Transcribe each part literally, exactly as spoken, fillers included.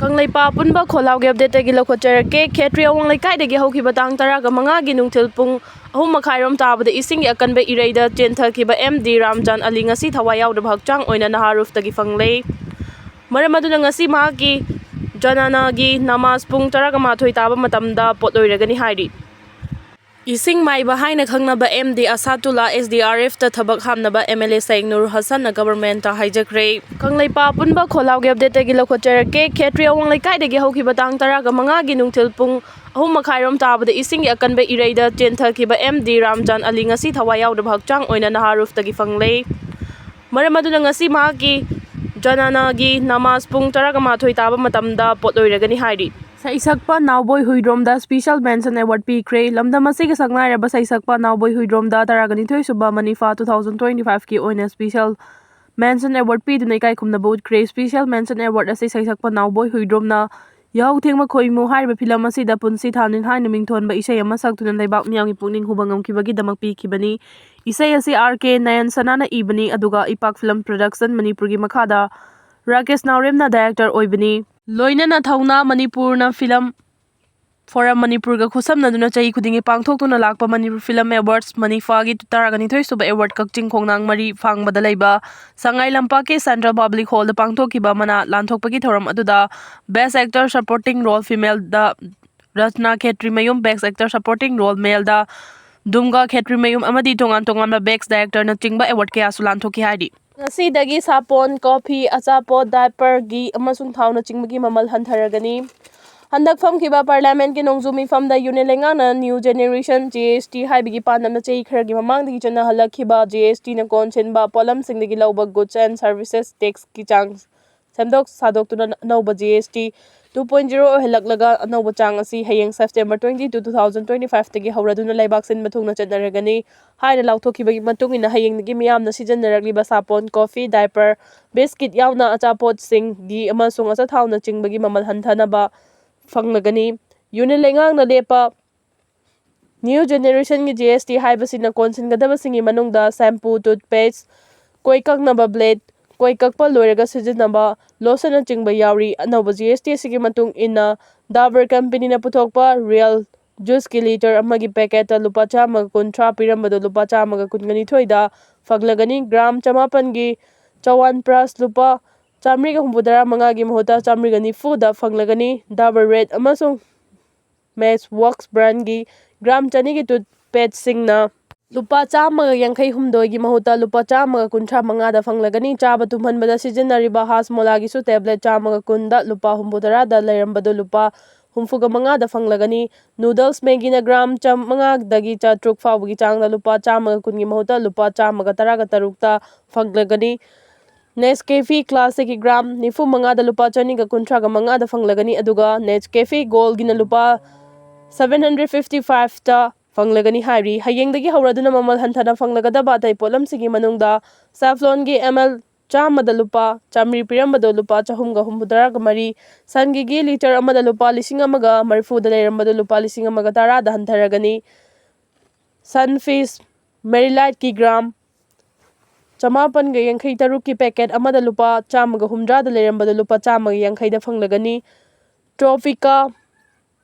ꯀꯪꯂꯩꯄꯥꯛ ꯑꯄꯨꯟꯕ ꯈꯣꯜꯂꯥꯎꯒꯤ ꯑꯞꯗꯦꯠꯇꯒꯤ ꯂꯧꯈꯠꯆꯔꯛꯀꯦ꯫ ꯈꯦꯇ꯭ꯔꯤ ꯑꯋꯥꯡ ꯂꯩꯀꯥꯏꯗꯒꯤ ꯍꯧꯈꯤꯕ ꯇꯥꯡ ꯇꯔꯥꯒ ꯃꯉꯥꯒꯤ ꯅꯨꯡꯊꯤꯜ ꯄꯨꯡ ꯑꯍꯨꯝ ꯃꯈꯥꯏꯔꯣꯝ ꯇꯥꯕꯗ ꯏꯁꯤꯡꯒꯤ ꯑꯀꯟꯕ ꯏꯔꯩꯗ ꯆꯦꯟꯊꯈꯤꯕ ꯑꯦꯝ ꯗꯤ ꯔꯥꯝꯖꯥꯟ ꯑꯂꯤ ꯉꯁꯤ ꯊꯋꯥꯏ ꯌꯥꯎꯗꯕ ꯍꯛꯆꯥꯡ ꯑꯣꯏꯅ ꯅꯍꯥ ꯔꯨꯐꯇꯒꯤ ꯐꯪꯂꯦ꯫ ꯃꯔꯝ ꯑꯗꯨꯅ ꯉꯁꯤ ꯃꯍꯥꯛꯀꯤ ꯖꯅꯥꯅꯥꯒꯤ ꯅꯃꯥꯖ ꯄꯨꯡ ꯇꯔꯥꯒ ꯃꯥꯊꯣꯏ ꯇꯥꯕ ꯃꯇꯝꯗ ꯄꯣꯠꯂꯣꯏꯔꯒꯅꯤ ꯍꯥꯏꯔꯤ꯫ ꯏꯁꯤꯡ ꯃꯥꯏꯕ ꯍꯥꯏꯅ ꯈꯪꯅꯕ M D ꯑꯁꯥꯇꯨꯂꯥ S D R ꯑꯦꯐꯇ ꯊꯕꯛ ꯍꯥꯞꯅꯕ M L A Sayed Nur ꯍꯁꯟꯅ ꯒꯚꯔꯟꯃꯦꯟꯠꯇ ꯍꯥꯏꯖꯈ꯭ꯔꯦ꯫ Kangleipak ꯑꯄꯨꯟꯕ ꯈꯣꯜꯂꯥꯎꯒꯤ ꯑꯞꯗꯦꯠꯇꯒꯤ ꯂꯧꯈꯠꯆꯔꯛꯀꯦ꯫ ꯈꯦꯇ꯭ꯔꯤ ꯑꯋꯥꯡ ꯂꯩꯀꯥꯏꯗꯒꯤ ꯍꯧꯈꯤꯕ ꯇꯥꯡ ꯇꯔꯥꯒ ꯃꯉꯥꯒꯤ ꯅꯨꯡꯊꯤꯜ ꯄꯨꯡ ꯑꯍꯨꯝ ꯃꯈꯥꯏꯔꯣꯝ ꯇꯥꯕꯗ ꯏꯁꯤꯡꯒꯤ ꯑꯀꯟꯕ ꯏꯔꯩꯗ ꯆꯦꯟꯊꯈꯤꯕ ꯑꯦꯝ ꯗꯤ ꯔꯥꯝꯖꯥꯟ ꯑꯂꯤ ꯉꯁꯤ ꯊꯋꯥꯏ ꯌꯥꯎꯗꯕ ꯍꯛꯆꯥꯡ ꯑꯣꯏꯅ ꯅꯍꯥ ꯔꯨꯐꯇꯒꯤ ꯐꯪꯂꯦ꯫ ꯃꯔꯝ ꯑꯗꯨꯅ ꯉꯁꯤ ꯃꯍꯥꯛꯀꯤ ꯖꯅꯥꯅꯥꯒꯤ ꯅꯃꯥꯖ ꯄꯨꯡ ꯇꯔꯥꯒ ꯃꯥꯊꯣꯏ ꯇꯥꯕ ꯃꯇꯝꯗ ꯄꯣꯠꯂꯣꯏꯔꯒꯅꯤ ꯍꯥꯏꯔꯤ꯫ ꯁꯩꯁꯛꯄ ꯅꯥꯎꯕꯣꯏ ꯍꯨꯏꯗ꯭ꯔꯣꯝꯗ ꯁ꯭ꯄꯤꯁꯦꯜ ꯃꯦꯟꯁꯟ ꯑꯦꯋꯥꯔꯗ ꯄꯤꯈ꯭ꯔꯦ꯫ ꯂꯝꯗꯝ ꯑꯁꯤꯒꯤ ꯁꯛꯅꯥꯏꯔꯕ ꯁꯩꯁꯛꯄ ꯅꯥꯎꯕꯣꯏ ꯍꯨꯏꯗ꯭ꯔꯣꯝꯗ ꯇꯔꯥꯒ ꯅꯤꯊꯣꯏ ꯁꯨꯕ ꯃꯅꯤꯐꯥ ꯇꯨ ꯊꯥꯎꯖꯟ ꯇ꯭ꯋꯦꯟꯇꯤ ꯐꯥꯏꯚꯀꯤ ꯑꯣꯏꯅ ꯁ꯭ꯄꯤꯁꯦꯜ ꯃꯦꯟꯁꯟ ꯑꯦꯋꯥꯔꯗ ꯄꯤꯗꯨꯅ ꯏꯀꯥꯏ ꯈꯨꯝꯅꯕ ꯎꯠꯈ꯭ꯔꯦ꯫ ꯁ꯭ꯄꯤꯁꯦꯜ ꯃꯦꯟꯁꯟ ꯑꯦꯋꯥꯔꯗ ꯑꯁꯤ ꯁꯩꯁꯛꯄ ꯅꯥꯎꯕꯣꯏ ꯍꯨꯏꯗ꯭ꯔꯣꯝꯅ ꯌꯥꯍꯧ ꯊꯦꯡꯕ ꯈꯣꯏꯃꯨ ꯍꯥꯏꯔꯤꯕ ꯐꯤꯂꯝ ꯑꯁꯤꯗ ꯄꯨꯟꯁꯤ ꯊꯥꯅꯤꯟ ꯍꯥꯏꯅ ꯃꯤꯡꯊꯣꯟꯕ ꯏꯁꯩ ꯑꯃ ꯁꯛꯇꯨꯅ ꯂꯩꯕꯥꯛ ꯃꯤꯌꯥꯝꯒꯤ ꯄꯨꯛꯅꯤꯡ ꯍꯨꯕ ꯉꯝꯈꯤꯕꯒꯤꯗꯃꯛ ꯄꯤꯈꯤꯕꯅꯤ꯫ ꯏꯁꯩ ꯑꯁꯤ ꯑꯥꯔ ꯀꯦ ꯅꯌꯟ ꯁꯅꯥꯅ ꯏꯕꯅꯤ, ꯑꯗꯨꯒ ꯏꯄꯥꯛ ꯐꯤꯂꯝ ꯄ꯭ꯔꯗꯛꯁꯟ ꯃꯅꯤꯄꯨꯔꯒꯤ ꯃꯈꯥꯗ ꯔꯥꯀꯦꯁ ꯅꯥꯎꯔꯦꯝꯅ ꯗꯥꯏꯔꯦꯛꯇꯔ ꯑꯣꯏꯕꯅꯤ꯫ ꯂꯣꯏꯅꯅ ꯊꯧꯅꯥ ꯃꯅꯤꯄꯨꯔꯅ ꯐꯤꯂꯝ ꯐꯣꯔꯝ ꯃꯅꯤꯄꯨꯔꯒ ꯈꯨꯠꯁꯝꯅꯗꯨꯅ ꯆꯍꯤ ꯈꯨꯗꯤꯡꯒꯤ ꯄꯥꯡꯊꯣꯛꯇꯨꯅ ꯂꯥꯛꯄ ꯃꯅꯤꯄꯨꯔ ꯐꯤꯂꯝ ꯑꯦꯋꯥꯔꯗꯁ ꯃꯅꯤꯐꯥꯒꯤ ꯇꯔꯥꯒ ꯅꯤꯊꯣꯏ ꯁꯨꯕ ꯑꯦꯋꯥꯔꯗ ꯀꯛꯆꯤꯡ ꯈꯣꯡꯅꯥꯡ ꯃꯔꯤ ꯐꯥꯡꯕꯗ ꯂꯩꯕ ꯁꯉꯥꯏ ꯂꯝꯄꯥꯛꯀꯤ ꯁꯦꯟꯇ꯭ꯔꯦꯜ ꯄꯕ꯭ꯂꯤꯛ ꯍꯣꯜꯗ ꯄꯥꯡꯊꯣꯛꯈꯤꯕ ꯃꯅꯥ ꯂꯥꯟꯊꯣꯛꯄꯒꯤ ꯊꯧꯔꯝ ꯑꯗꯨꯗ ꯕꯦꯁ ꯑꯦꯛꯇꯔ ꯁꯄꯣꯔꯇꯤꯡ ꯔꯣꯜ ꯐꯤꯃꯦꯜꯗ ꯔꯆꯅꯥ ꯈꯦꯇ꯭ꯔꯤꯃꯌꯨꯝ, ꯕꯦꯁ ꯑꯦꯛꯇꯔ ꯁꯄꯣꯔꯇꯤꯡ ꯔꯣꯜ ꯃꯦꯜꯗ ꯗꯨꯝꯒꯥ ꯈꯦꯇ꯭ꯔꯤꯃꯌꯨꯝ ꯑꯃꯗꯤ ꯇꯣꯉꯥꯟ ꯇꯣꯉꯥꯟꯕ ꯕꯦꯁ ꯗꯥꯏꯔꯦꯛꯇꯔꯅꯆꯤꯡꯕ ꯑꯦꯋꯥꯔꯗ ꯀꯌꯥꯁꯨ ꯂꯥꯟꯊꯣꯛꯈꯤ ꯍꯥꯏꯔꯤ꯫ ꯉꯁꯤꯗꯒꯤ ꯁꯥꯄꯣꯟ, ꯀꯣꯐꯤ, ꯑꯆꯥꯄꯣꯠ, ꯗꯥꯏꯄꯔ, ꯘꯤ ꯑꯃꯁꯨꯡ ꯊꯥꯎꯅꯆꯤꯡꯕꯒꯤ ꯃꯃꯜ ꯍꯟꯊꯔꯒꯅꯤ꯫ ꯍꯟꯗꯛ ꯐꯝꯈꯤꯕ ꯄꯥꯔꯂꯤꯌꯥꯃꯦꯟꯠꯀꯤ ꯅꯣꯡꯖꯨ ꯃꯤꯐꯝꯗ ꯌꯨꯅꯤꯌꯟ ꯂꯩꯉꯥꯛꯅ new generation G S T ꯍꯥꯏꯕꯒꯤ ꯄꯥꯟꯗꯝꯅ ꯆꯍꯤ ꯈꯔꯒꯤ ꯃꯃꯥꯡꯗꯒꯤ ꯆꯠꯅꯍꯜꯂꯛꯈꯤꯕ ꯖꯤ ꯑꯦꯁ ꯇꯤꯅ ꯀꯣꯟꯁꯤꯟꯕ ꯄꯣꯠꯂꯝꯁꯤꯡꯗꯒꯤ ꯂꯧꯕ ꯒꯨꯗꯁ ꯑꯦꯟ ꯁꯔꯚꯤꯁꯦꯁ ꯇꯦꯛꯁꯀꯤ ꯆꯥꯡ ꯁꯦꯝꯗꯣꯛ ꯁꯥꯗꯣꯛꯇꯨꯅ ꯑꯅꯧꯕ G S T two point zero ꯑꯣꯏꯍꯜꯂꯛꯂꯒ ꯑꯅꯧꯕ ꯆꯥꯡ ꯑꯁꯤ ꯍꯌꯦꯡ September twenty two, two thousand twenty ꯐꯥꯏꯚꯇꯒꯤ ꯍꯧꯔꯗꯨꯅ ꯂꯩꯕꯥꯛ ꯁꯤꯟꯕ ꯊꯨꯡꯅ ꯆꯠꯅꯔꯒꯅꯤ ꯍꯥꯏꯅ ꯂꯥꯎꯊꯣꯛꯈꯤꯕꯒꯤ ꯃꯇꯨꯡ ꯏꯟꯅ ꯍꯌꯦꯡꯗꯒꯤ ꯃꯤꯌꯥꯝꯅ ꯁꯤꯖꯤꯟꯅꯔꯛꯂꯤꯕ ꯁꯥꯄꯣꯟ, ꯀꯣꯐꯤ, ꯗꯥꯏꯄꯔ, ꯕꯤꯁꯀꯤꯠ ꯌꯥꯎꯅ ꯑꯆꯥꯄꯣꯠꯁꯤꯡ, ꯘꯤ ꯑꯃꯁꯨꯡ ꯑꯆꯥꯊꯥꯎꯅꯆꯤꯡꯕꯒꯤ ꯃꯃꯜ ꯍꯟꯊꯅꯕ ꯐꯪꯂꯒꯅꯤ꯫ ꯌꯨꯅꯤꯌꯟ ꯂꯩꯉꯥꯛꯅ ꯂꯦꯞꯄ ꯅ꯭ꯌꯨ ꯖꯦꯅꯦꯔꯦꯁꯟꯒꯤ ꯖꯤ ꯑꯦꯁ ꯇꯤ ꯍꯥꯏꯕꯁꯤꯅ ꯀꯣꯟꯁꯤꯟꯒꯗꯕꯁꯤꯡꯒꯤ ꯃꯅꯨꯡꯗ ꯁꯦꯝꯄꯨ, ꯇꯨꯠꯄꯦꯁ, ꯀꯣꯏ ꯀꯛꯅꯕ ꯕ꯭ꯂꯦꯗ, ꯀꯣꯏ ꯀꯛꯄ ꯂꯣꯏꯔꯒ ꯁꯤꯖꯤꯟꯅꯕ ꯂꯣꯁꯟꯅꯆꯤꯡꯕ ꯌꯥꯎꯔꯤ꯫ ꯑꯅꯧꯕ ꯖꯤ ꯑꯦꯁ ꯇꯤ ꯑꯁꯤꯒꯤ ꯃꯇꯨꯡ ꯏꯟꯅ ꯗꯥꯕꯔ ꯀꯝꯄꯅꯤꯅ ꯄꯨꯊꯣꯛꯄ ꯔꯤꯌꯦꯜ ꯖꯨꯁꯀꯤ ꯂꯤꯇꯔ ꯑꯃꯒꯤ ꯄꯦꯀꯦꯠꯇ ꯂꯨꯄꯥ ꯆꯥꯝꯃꯒ ꯀꯨꯟꯊ꯭ꯔꯥ ꯄꯤꯔꯝꯕꯗꯨ ꯂꯨꯄꯥ ꯆꯥꯝꯃꯒ ꯀꯨꯟꯒ ꯅꯤꯊꯣꯏꯗ ꯐꯪꯂꯒꯅꯤ꯫ ꯒ꯭ꯔꯥꯝ ꯆꯃꯥꯄꯟꯒꯤ ꯆꯋꯥꯟ ꯄ꯭ꯔꯥꯁ ꯂꯨꯄꯥ ꯆꯥꯝꯃꯔꯤꯒ ꯍꯨꯝꯐꯨꯇꯔꯥ ꯃꯉꯥꯒꯤ ꯃꯍꯨꯠꯇ ꯆꯥꯝꯃꯔꯤꯒ ꯅꯤꯐꯨꯗ ꯐꯪꯂꯒꯅꯤ꯫ ꯗꯥꯕꯔ ꯔꯦꯗ ꯑꯃꯁꯨꯡ ꯃꯦꯁ ꯋꯥꯛꯁ ꯕ꯭ꯔꯥꯟꯒꯤ ꯒ꯭ꯔꯥꯝ ꯆꯅꯤꯒꯤ ꯇꯨꯠꯄꯦꯁꯁꯤꯡꯅ ꯂꯨꯄꯥ ꯆꯥꯝꯃꯒ ꯌꯥꯡꯈꯩ ꯍꯨꯝꯗꯣꯏꯒꯤ ꯃꯍꯨꯠꯇ ꯂꯨꯄꯥ ꯆꯥꯝꯃꯒ ꯀꯨꯟꯊ꯭ꯔꯥ ꯃꯉꯥꯗ ꯐꯪꯂꯒꯅꯤ꯫ ꯆꯥꯕ ꯇꯨꯝꯍꯟꯕꯗ ꯁꯤꯖꯤꯟꯅꯔꯤꯕ ꯍꯥꯖꯃꯣꯂꯥꯒꯤꯁꯨ ꯇꯦꯕ꯭ꯂꯦꯠ ꯆꯥꯝꯃꯒ ꯀꯨꯟꯗ ꯂꯨꯄꯥ ꯍꯨꯝꯐꯨꯇꯔꯥꯗ ꯂꯩꯔꯝꯕꯗꯨ ꯂꯨꯄꯥ ꯍꯨꯝꯐꯨꯒ ꯃꯉꯥꯗ ꯐꯪꯂꯒꯅꯤ꯫ ꯅꯨꯗꯜꯁ ꯃꯦꯒꯤꯅ ꯒ꯭ꯔꯥꯝ ꯆꯥꯝꯃꯉꯥꯗꯒꯤ ꯆꯥꯇ꯭ꯔꯨꯛ ꯐꯥꯎꯕꯒꯤ ꯆꯥꯡꯗ ꯂꯨꯄꯥ ꯆꯥꯝꯃꯒ ꯀꯨꯟꯒꯤ ꯃꯍꯨꯠꯇ ꯂꯨꯄꯥ ꯆꯥꯝꯃꯒ ꯇꯔꯥꯒ ꯇꯔꯨꯛꯇ ꯐꯪꯂꯒꯅꯤ꯫ ꯅꯦꯁꯀꯦꯐꯤ ꯀ꯭ꯂꯥꯁꯤꯛꯀꯤ ꯒ꯭ꯔꯥꯝ ꯅꯤꯐꯨ ꯃꯉꯥꯗ ꯂꯨꯄꯥ ꯆꯅꯤꯒ ꯀꯨꯟꯊ꯭ꯔꯥꯒ ꯃꯉꯥꯗ ꯐꯪꯂꯒꯅꯤ꯫ ꯑꯗꯨꯒ ꯅꯦꯁꯀꯦꯐꯤ ꯒꯣꯜꯒꯤꯅ ꯂꯨꯄꯥ ꯁꯚꯦꯟ ꯍꯟꯗ꯭ꯔꯦꯠ ꯐꯤꯐꯇꯤ ꯐꯥꯏꯚꯇ ꯐꯪꯂꯒꯅꯤ ꯍꯥꯏꯔꯤ꯫ ꯍꯌꯦꯡꯗꯒꯤ ꯍꯧꯔꯗꯨꯅ ꯃꯃꯜ ꯍꯟꯊꯅ ꯐꯪꯂꯒꯗꯕ ꯑꯇꯩ ꯄꯣꯠꯂꯝꯁꯤꯡꯒꯤ ꯃꯅꯨꯡꯗ ꯁꯦꯐ꯭ꯂꯣꯟꯒꯤ ꯑꯦꯝ ꯑꯦꯜ ꯆꯥꯝꯃꯗ ꯂꯨꯄꯥ ꯆꯥꯝꯃꯔꯤ ꯄꯤꯔꯝꯕꯗꯨ ꯂꯨꯄꯥ ꯆꯍꯨꯝꯒ ꯍꯨꯝꯐꯨꯇꯔꯥꯒ ꯃꯔꯤ, ꯁꯟ ꯘꯤꯒꯤ ꯂꯤꯇꯔ ꯑꯃꯗ ꯂꯨꯄꯥ ꯂꯤꯁꯤꯡ ꯑꯃꯒ ꯃꯔꯤꯐꯨꯗ ꯂꯩꯔꯝꯕꯗꯨ ꯂꯨꯄꯥ ꯂꯤꯁꯤꯡ ꯑꯃꯒ ꯇꯔꯥꯗ ꯍꯟꯊꯔꯒꯅꯤ꯫ ꯁꯟꯐꯤꯁ ꯃꯦꯔꯤꯂꯥꯏꯠꯀꯤ ꯒ꯭ꯔꯥꯝ ꯆꯃꯥꯄꯟꯒ ꯌꯥꯡꯈꯩ ꯇꯔꯨꯛꯀꯤ ꯄꯦꯀꯦꯠ ꯑꯃꯗ ꯂꯨꯄꯥ ꯆꯥꯝꯃꯒ ꯍꯨꯝꯗ꯭ꯔꯥꯗ ꯂꯩꯔꯝꯕꯗꯨ ꯂꯨꯄꯥ ꯆꯥꯝꯃꯒ ꯌꯥꯡꯈꯩꯗ ꯐꯪꯂꯒꯅꯤ꯫ ꯇ꯭ꯔꯣꯄꯤꯀꯥ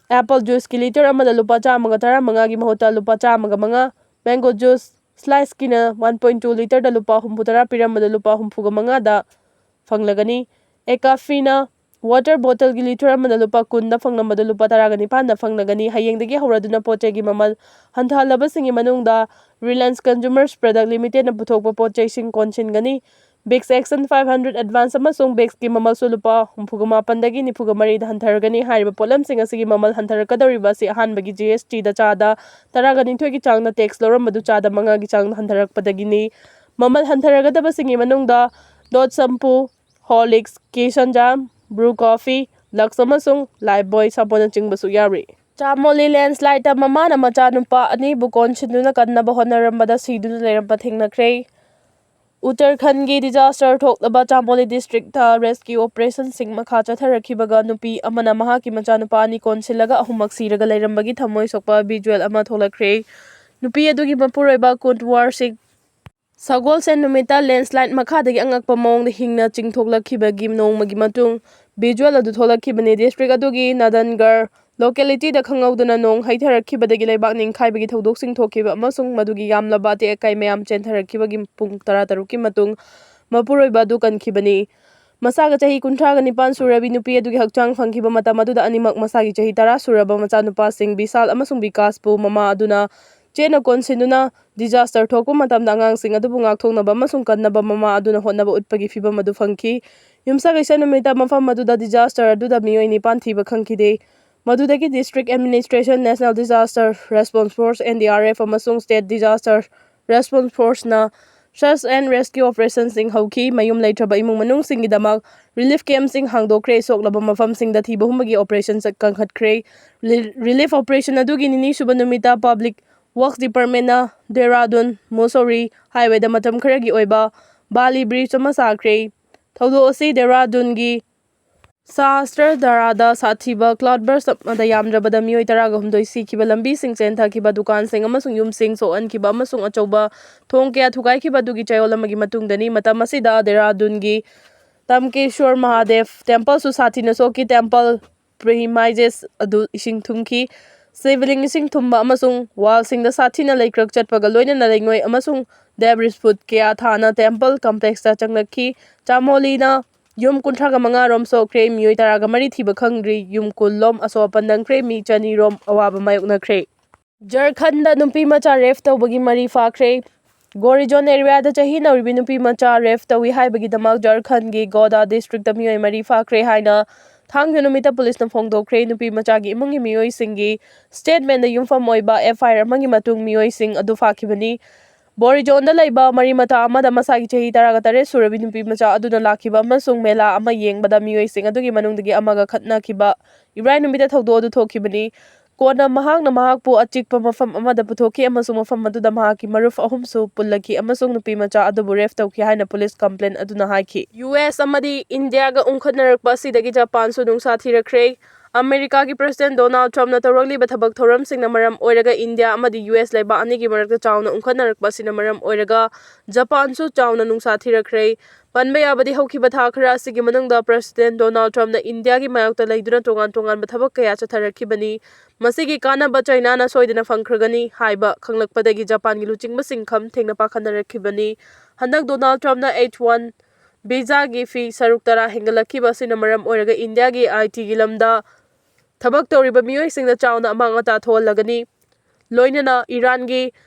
ꯑꯦꯄꯜ ꯖꯨꯁꯀꯤ ꯂꯤꯇꯔ ꯑꯃꯗ ꯂꯨꯄꯥ ꯆꯥꯝꯃꯒ ꯇꯔꯥꯃꯉꯥꯒꯤ ꯃꯍꯨꯠꯇ ꯂꯨꯄꯥ ꯆꯥꯝꯃꯒ ꯃꯉꯥ, ꯃꯦꯡꯒꯣ ꯖꯨꯁ ꯁ꯭ꯂꯥꯏꯁꯀꯤꯅ ꯋꯥꯟ ꯄꯣꯏꯟ ꯇꯨ ꯂꯤꯇꯔꯗ ꯂꯨꯄꯥ ꯍꯨꯝꯐꯨꯇꯔꯥ ꯄꯤꯔꯝꯕꯗꯨ ꯂꯨꯄꯥ ꯍꯨꯝꯐꯨꯒ ꯃꯉꯥꯗ ꯐꯪꯂꯒꯅꯤ꯫ ꯑꯦꯀꯥꯐꯤꯅ ꯋꯥꯇꯔ ꯕꯣꯇꯜꯒꯤ ꯂꯤꯇꯔ ꯑꯃꯗ ꯂꯨꯄꯥ ꯀꯨꯟꯗ ꯐꯪꯂꯝꯕꯗꯨ ꯂꯨꯄꯥ ꯇꯔꯥꯒ ꯅꯤꯄꯥꯟꯗ ꯐꯪꯂꯒꯅꯤ꯫ ꯍꯌꯦꯡꯗꯒꯤ ꯍꯧꯔꯗꯨꯅ ꯄꯣꯠ ꯆꯩꯒꯤ ꯃꯃꯜ ꯍꯟꯊꯍꯜꯂꯕꯁꯤꯡꯒꯤ ꯃꯅꯨꯡꯗ ꯔꯤꯂꯥꯌꯟꯁ ꯀꯟꯖꯨꯃꯔꯁ ꯄ꯭ꯔꯗꯛ ꯂꯤꯃꯤꯇꯦꯗꯅ ꯄꯨꯊꯣꯛꯄ ꯄꯣꯠ ꯆꯩꯁꯤꯡ ꯀꯣꯟꯁꯤꯟꯒꯅꯤ꯫ ꯕꯤꯛꯁ ꯑꯦꯛꯁꯟ ꯐꯥꯏꯚ ꯍꯟꯗ꯭ꯔꯦꯠ ꯑꯦꯗꯚꯥꯟꯁ ꯑꯃꯁꯨꯡ ꯕꯤꯛꯁꯀꯤ ꯃꯃꯜꯁꯨ ꯂꯨꯄꯥ ꯍꯨꯝꯐꯨꯒ ꯃꯥꯄꯟꯗꯒꯤ ꯅꯤꯐꯨꯒ ꯃꯔꯤꯗ ꯍꯟꯊꯔꯒꯅꯤ꯫ ꯍꯥꯏꯔꯤꯕ ꯄꯣꯠꯂꯝꯁꯤꯡ ꯑꯁꯤꯒꯤ ꯃꯃꯜ ꯍꯟꯊꯔꯛꯀꯗꯧꯔꯤꯕ ꯑꯁꯤ ꯑꯍꯥꯟꯕꯒꯤ ꯖꯤ ꯑꯦꯁ ꯇꯤꯗ ꯆꯥꯗ ꯇꯔꯥꯒ ꯅꯤꯊꯣꯏꯒꯤ ꯆꯥꯡꯅ ꯇꯦꯛꯁ ꯂꯧꯔꯝꯕꯗꯨ ꯆꯥꯗ ꯃꯉꯥꯒꯤ ꯆꯥꯡꯗ ꯍꯟꯊꯔꯛꯄꯗꯒꯤꯅꯤ꯫ ꯃꯃꯜ ꯍꯟꯊꯔꯒꯗꯕꯁꯤꯡꯒꯤ ꯃꯅꯨꯡꯗ ꯗꯣꯠ ꯁꯝꯄꯨ, ꯍꯣꯔꯂꯤꯛꯁ, ꯀꯤꯁꯟꯖꯥꯝ, ꯕ꯭ꯔꯨ ꯀꯣꯐꯤ, ꯂꯛꯁ ꯑꯃꯁꯨꯡ ꯂꯥꯏꯐꯕꯣꯏ ꯁꯥꯄꯣꯟꯅꯆꯤꯡꯕꯁꯨ ꯌꯥꯎꯔꯤ꯫ ꯆꯥꯃꯣꯂꯤ ꯂꯦꯟꯁꯂꯥꯏꯠꯇ ꯃꯃꯥꯅ ꯃꯆꯥꯅꯨꯄꯥ ꯑꯅꯤꯕꯨ ꯀꯣꯟꯁꯤꯟꯗꯨꯅ ꯀꯟꯅꯕ ꯍꯣꯠꯅꯔꯝꯕꯗ ꯁꯤꯗꯨꯅ ꯂꯩꯔꯝꯕ ꯊꯦꯡꯅꯈ꯭ꯔꯦ꯫ ꯎꯠꯇꯔꯈꯟꯒꯤ ꯗꯤꯖꯥꯁꯇꯔ ꯊꯣꯛꯂꯕ ꯆꯥꯃꯣꯂꯤ ꯗꯤꯁꯇ꯭ꯔꯤꯛꯇ ꯔꯦꯁꯀ꯭ꯌꯨ ꯑꯣꯄꯔꯦꯁꯟꯁꯤꯡ ꯃꯈꯥ ꯆꯠꯊꯔꯛꯈꯤꯕꯒ ꯅꯨꯄꯤ ꯑꯃꯅ ꯃꯍꯥꯛꯀꯤ ꯃꯆꯥꯅꯨꯄꯥ ꯑꯅꯤ ꯀꯣꯟꯁꯤꯜꯂꯒ ꯑꯍꯨꯝꯃꯛ ꯁꯤꯔꯒ ꯂꯩꯔꯝꯕꯒꯤ ꯊꯃꯣꯏ ꯁꯣꯛꯄ ꯚꯤꯖꯨꯋꯦꯜ ꯑꯃ ꯊꯣꯛꯂꯛꯈ꯭ꯔꯦ꯫ ꯅꯨꯄꯤ ꯑꯗꯨꯒꯤ ꯃꯄꯨꯔꯣꯏꯕ ꯀꯨꯟꯋꯥꯔ ꯁꯤꯡ ꯁꯒꯣꯜꯁꯦꯟ ꯅꯨꯃꯤꯠꯇ ꯂꯦꯟꯁꯂꯥꯏꯠ ꯃꯈꯥꯗꯒꯤ ꯑꯉꯛꯄ ꯃꯑꯣꯡꯗ ꯍꯤꯡꯅ ꯆꯤꯡꯊꯣꯛꯂꯛꯈꯤꯕꯒꯤ ꯅꯣꯡꯃꯒꯤ ꯃꯇꯨꯡ ꯚꯤꯖꯨꯋꯦꯜ ꯑꯗꯨ ꯊꯣꯛꯂꯛꯈꯤꯕꯅꯤ꯫ ꯗꯤꯁꯇ꯭ꯔꯤꯛ ꯑꯗꯨꯒꯤ ꯅꯗꯟꯒꯔ ꯂꯣꯀꯦꯂꯤꯇꯤꯗ ꯈꯪꯍꯧꯗꯅ ꯅꯣꯡ ꯍꯩꯊꯔꯛꯈꯤꯕꯗꯒꯤ ꯂꯩꯕꯥꯛ ꯅꯤꯡꯈꯥꯏꯕꯒꯤ ꯊꯧꯗꯣꯛꯁꯤꯡ ꯊꯣꯛꯈꯤꯕ ꯑꯃꯁꯨꯡ ꯃꯗꯨꯒꯤ ꯌꯥꯝꯂꯕ ꯑꯇꯦꯛ ꯑꯀꯥꯏ ꯃꯌꯥꯝ ꯆꯦꯟꯊꯔꯛꯈꯤꯕꯒꯤ ꯄꯨꯡ ꯇꯔꯥ ꯇꯔꯨꯛꯀꯤ ꯃꯇꯨꯡ ꯃꯄꯨꯔꯣꯏꯕ ꯑꯗꯨ ꯀꯟꯈꯤꯕꯅꯤ꯫ ꯃꯁꯥꯒ ꯆꯍꯤ ꯀꯨꯟꯊ꯭ꯔꯥꯒ ꯅꯤꯄꯥꯟ ꯁꯨꯔꯕꯤ ꯅꯨꯄꯤ ꯑꯗꯨꯒꯤ ꯍꯛꯆꯥꯡ ꯐꯪꯈꯤꯕ ꯃꯇꯝ ꯑꯗꯨꯗ ꯑꯅꯤꯃꯛ ꯃꯁꯥꯒꯤ ꯆꯍꯤ ꯇꯔꯥ ꯁꯨꯔꯕ ꯃꯆꯥꯅꯨꯄꯥꯁꯤꯡ ꯕꯤꯁꯥꯜ ꯑꯃꯁꯨꯡ ꯕꯤꯀꯥꯁꯄꯨ ꯃꯃꯥ ꯑꯗꯨꯅ ꯆꯦꯠꯅ ꯀꯣꯟꯁꯤꯟꯗꯨꯅ ꯗꯤꯖꯥꯁꯇꯔ ꯊꯣꯛꯄ ꯃꯇꯝꯗ ꯑꯉꯥꯡꯁꯤꯡ ꯑꯗꯨꯕꯨ ꯉꯥꯛꯊꯣꯛꯅꯕ ꯑꯃꯁꯨꯡ ꯀꯟꯅꯕ ꯃꯃꯥ ꯑꯗꯨꯅ ꯍꯣꯠꯅꯕ ꯎꯠꯄꯒꯤ ꯐꯤꯚꯝ ꯑꯗꯨ ꯐꯪꯈꯤ꯫ ꯌꯨꯝꯁꯀꯩꯁ ꯅꯨꯃꯤꯠꯇ ꯃꯐꯝ ꯑꯗꯨꯗ ꯗꯤꯖꯥꯁꯇꯔ ꯑꯗꯨꯗ ꯃꯤꯑꯣꯏ ꯅꯤꯄꯥꯟ ꯊꯤꯕ ꯈꯪꯈꯤꯗꯦ꯫ ꯃꯗꯨꯗꯒꯤ district administration, National Disaster Response Force, N D R F, ꯑꯃꯁꯨꯡ State Disaster Response Force ꯅ search and rescue operation ꯁꯤꯡ ꯍꯧꯈꯤ꯫ ꯃꯌꯨꯝ ꯂꯩꯇ꯭ꯔꯕ ꯏꯃꯨꯡ ꯃꯅꯨꯡꯁꯤꯡꯒꯤꯗꯃꯛ relief camp ꯁꯤꯡ ꯍꯥꯡꯗꯣꯛꯈ꯭ꯔꯦ꯫ ꯁꯣꯛꯂꯕ ꯃꯐꯝꯁꯤꯡꯗ ꯊꯤꯕ ꯍꯨꯝꯕꯒꯤ operation ꯀꯟꯈꯠꯈ꯭ꯔꯦ꯫ Relief operation ꯑꯗꯨꯒꯤ ꯅꯤꯅꯤ ꯁꯨꯕ ꯅꯨꯃꯤꯠꯇ Public Works Department ꯅ ꯗꯦꯍꯔꯥꯗꯨꯟ ꯃꯨꯁꯣꯔꯤ highway ꯗ ꯃꯇꯝ ꯈꯔꯒꯤ ꯑꯣꯏꯕ ꯕꯥꯂꯤ bridge ꯑꯃ ꯁꯥꯈ꯭ꯔꯦ꯫ ꯊꯧꯗꯣꯛ ꯑꯁꯤ ꯗꯦꯍꯔꯥꯗꯨꯟꯒꯤ ꯁꯍꯁꯇ꯭ꯔ ꯙꯥꯔꯥꯗ ꯁꯥꯊꯤꯕ cloud burst ꯑꯃꯗ ꯌꯥꯝꯗ꯭ꯔꯕꯗ ꯃꯤꯑꯣꯏ ꯇꯔꯥꯒ ꯍꯨꯝꯗꯣꯏ ꯁꯤꯈꯤꯕ, ꯂꯝꯕꯤꯁꯤꯡ ꯆꯦꯟꯊꯈꯤꯕ, ꯗꯨꯀꯥꯟꯁꯤꯡ ꯑꯃꯁꯨꯡ ꯌꯨꯝꯁꯤꯡ ꯁꯣꯛꯍꯟꯈꯤꯕ ꯑꯃꯁꯨꯡ ꯑꯆꯧꯕ ꯊꯣꯡ ꯀꯌꯥ ꯊꯨꯒꯥꯏꯈꯤꯕ ꯑꯗꯨꯒꯤ ꯆꯌꯣꯜ ꯑꯃꯒꯤ ꯃꯇꯨꯡꯗꯅꯤ꯫ ꯃꯇꯝ ꯑꯁꯤꯗ ꯗꯦꯍꯔꯥꯗꯨꯟꯒꯤ ꯇꯝꯀꯦꯁ꯭ꯋꯔ ꯃꯍꯥꯗꯦꯕ temple ꯁꯨ ꯁꯥꯊꯤꯅ ꯁꯣꯛꯈꯤ꯫ Temple premises ꯑꯗꯨ ꯏꯁꯤꯡ ꯊꯨꯝꯈꯤ꯫ Ceiling ꯏꯁꯤꯡ ꯊꯨꯝꯕ ꯑꯃꯁꯨꯡ wall ꯁꯤꯡꯗ ꯁꯥꯊꯤꯅ ꯂꯩꯀ꯭ꯔꯛ ꯆꯠꯄꯒ ꯂꯣꯏꯅꯅ ꯂꯩꯉꯣꯏ ꯑꯃꯁꯨꯡ debris ꯐꯨꯠ ꯀꯌꯥ ꯊꯥꯅ temple complex ꯇ ꯆꯪꯂꯛꯈꯤ꯫ ꯆꯃꯣꯂꯤꯅ ꯌꯨꯝ ꯀꯨꯟꯊ꯭ꯔꯥꯒ ꯃꯉꯥ ꯔꯣꯝ ꯁꯣꯛꯈ꯭ꯔꯦ, ꯃꯤꯑꯣꯏ ꯇꯔꯥꯒ ꯃꯔꯤ ꯊꯤꯕ ꯈꯪꯗ꯭ꯔꯤ, ꯌꯨꯝ ꯀꯨꯟ ꯂꯣꯝ ꯑꯁꯣꯛ ꯑꯄꯟ ꯅꯪꯈ꯭ꯔꯦ, ꯃꯤ ꯆꯅꯤ ꯔꯣꯝ ꯑꯋꯥꯕ ꯃꯥꯌꯣꯛꯅꯈ꯭ꯔꯦ꯫ ꯖꯔꯈꯟꯗ ꯅꯨꯄꯤ ꯃꯆꯥ rape ꯇꯧꯕꯒꯤ ꯃꯔꯤ ꯐꯥꯈ꯭ꯔꯦ꯫ ꯒꯣꯔꯤꯖꯣꯟ area ꯗ ꯆꯍꯤ ꯅꯧꯔꯤꯕꯤ ꯅꯨꯄꯤ ꯃꯆꯥ rape ꯇꯧꯏ ꯍꯥꯏꯕꯒꯤꯗꯃꯛ ꯖꯔꯈꯟꯒꯤ ꯒꯣꯗꯥ district ꯇ ꯃꯤꯑꯣꯏ ꯃꯔꯤ ꯐꯥꯈ꯭ꯔꯦ ꯍꯥꯏꯅ ꯊꯥꯡꯖ ꯅꯨꯃꯤꯠꯇ ꯄꯨꯂꯤꯁꯅ ꯐꯣꯡꯗꯣꯛꯈ꯭ꯔꯦ꯫ ꯅꯨꯄꯤ ꯃꯆꯥꯒꯤ ꯏꯃꯨꯡꯒꯤ ꯃꯤꯑꯣꯏꯁꯤꯡꯒꯤ statement ꯗ ꯌꯨꯝꯐꯝ ꯑꯣꯏꯕ F I R ꯑꯃꯒꯤ ꯃꯇꯨꯡ ꯃꯤꯑꯣꯏꯁꯤꯡ ꯑꯗꯨ ꯐꯥꯈꯤꯕꯅꯤ꯫ ꯕꯣꯔꯤꯖꯣꯟꯗ ꯂꯩꯕ ꯃꯔꯤ ꯃꯇꯥ ꯑꯃꯗ ꯃꯁꯥꯒꯤ ꯆꯍꯤ ꯇꯔꯥꯒ ꯇꯔꯦꯠ ꯁꯨꯔꯕꯤ ꯅꯨꯄꯤ ꯃꯆꯥ ꯑꯗꯨꯅ ꯂꯥꯛꯈꯤꯕ ꯑꯃꯁꯨꯡ ꯃꯦꯂꯥ ꯑꯃ ꯌꯦꯡꯕꯗ ꯃꯤꯑꯣꯏꯁꯤꯡ ꯑꯗꯨꯒꯤ ꯃꯅꯨꯡꯗꯒꯤ ꯑꯃꯒ ꯈꯠꯅꯈꯤꯕ ꯏꯔꯥꯏ ꯅꯨꯃꯤꯠꯇ ꯊꯧꯗꯣꯛ ꯑꯗꯨ ꯊꯣꯛꯈꯤꯕꯅꯤ꯫ ꯀꯣꯟꯅ ꯃꯍꯥꯛꯅ ꯃꯍꯥꯛꯄꯨ ꯑꯆꯤꯛꯄ ꯃꯐꯝ ꯑꯃꯗ ꯄꯨꯊꯣꯛꯈꯤ ꯑꯃꯁꯨꯡ ꯃꯐꯝ ꯑꯗꯨꯗ ꯃꯍꯥꯛꯀꯤ ꯃꯔꯨꯞ ꯑꯍꯨꯝꯁꯨ ꯄꯨꯜꯂꯛꯈꯤ ꯑꯃꯁꯨꯡ ꯅꯨꯄꯤ ꯃꯆꯥ ꯑꯗꯨꯕꯨ rape ꯇꯧꯈꯤ ꯍꯥꯏꯅ ꯄꯨꯂꯤꯁ complaint ꯑꯗꯨꯅ ꯍꯥꯏꯈꯤ꯫ U S ꯑꯃꯗꯤ ꯏꯟꯗꯤꯌꯥꯒ ꯎꯪꯈꯠꯅꯔꯛꯄ ꯑꯁꯤꯗꯒꯤ ꯖꯄꯥꯟꯁꯨ ꯅꯨꯡꯁꯥ ꯊꯤꯔꯛꯈ꯭ꯔꯦ꯫ ꯑꯃꯦꯔꯤꯀꯥꯒꯤ ꯄ꯭ꯔꯁꯤꯗꯦꯟ ꯗꯣꯅꯥꯜꯗ ꯇ꯭ꯔꯝꯞꯅ ꯇꯧꯔꯛꯂꯤꯕ ꯊꯕꯛ ꯊꯧꯔꯝꯁꯤꯡꯅ ꯃꯔꯝ ꯑꯣꯏꯔꯒ ꯏꯟꯗꯤꯌꯥ ꯑꯃꯗꯤ ꯌꯨ ꯑꯦꯁ ꯂꯩꯕꯥꯛ ꯑꯅꯤꯒꯤ ꯃꯔꯛꯇ ꯆꯥꯎꯅ ꯎꯪꯈꯠꯅꯔꯛꯄ ꯑꯁꯤꯅ ꯃꯔꯝ ꯑꯣꯏꯔꯒ ꯖꯄꯥꯟꯁꯨ ꯆꯥꯎꯅ ꯅꯨꯡꯁꯥ ꯊꯤꯔꯛꯈ꯭ꯔꯦ꯫ ꯄꯟꯕ ꯌꯥꯕꯗꯤ, ꯍꯧꯈꯤꯕ ꯊꯥ ꯈꯔ ꯑꯁꯤꯒꯤ ꯃꯅꯨꯡꯗ ꯄ꯭ꯔꯁꯤꯗꯦꯟ ꯗꯣꯅꯥꯜꯗ ꯇ꯭ꯔꯝꯞꯅ ꯏꯟꯗꯤꯌꯥꯒꯤ ꯃꯥꯌꯣꯛꯇ ꯂꯩꯗꯨꯅ ꯇꯣꯉꯥꯟ ꯇꯣꯉꯥꯟꯕ ꯊꯕꯛ ꯀꯌꯥ ꯆꯠꯊꯔꯛꯈꯤꯕꯅꯤ꯫ ꯃꯁꯤꯒꯤ ꯀꯥꯟꯅꯕ ꯆꯥꯏꯅꯥꯅ ꯁꯣꯏꯗꯅ ꯐꯪꯈ꯭ꯔꯒꯅꯤ ꯍꯥꯏꯕ ꯈꯪꯂꯛꯄꯗꯒꯤ ꯖꯄꯥꯟꯒꯤ ꯂꯨꯆꯤꯡꯕꯁꯤꯡ ꯈꯝ ꯊꯦꯡꯅ ꯄꯥꯈꯠꯅꯔꯛꯈꯤꯕꯅꯤ꯫ ꯍꯟꯗꯛ ꯗꯣꯅꯥꯜꯗ ꯇ꯭ꯔꯝꯞꯅ ꯑꯩꯆ ꯋꯥꯟ ꯚꯤꯖꯥꯒꯤ ꯐꯤ ꯁꯔꯨꯛ ꯇꯔꯥ ꯍꯦꯟꯒꯠꯂꯛꯈꯤꯕ ꯑꯁꯤꯅ ꯃꯔꯝ ꯑꯣꯏꯔꯒ ꯏꯟꯗꯤꯌꯥꯒꯤ ꯑꯥꯏ ꯇꯤꯒꯤ ꯂꯝꯗ ꯊꯕꯛ ꯇꯧꯔꯤꯕ ꯃꯤꯑꯣꯏꯁꯤꯡꯗ ꯆꯥꯎꯅ ꯑꯃꯥꯡ ꯑꯇꯥ ꯊꯣꯛꯍꯜꯂꯒꯅꯤ꯫ ꯂꯣꯏꯅꯅ ꯏꯔꯥꯟꯒꯤ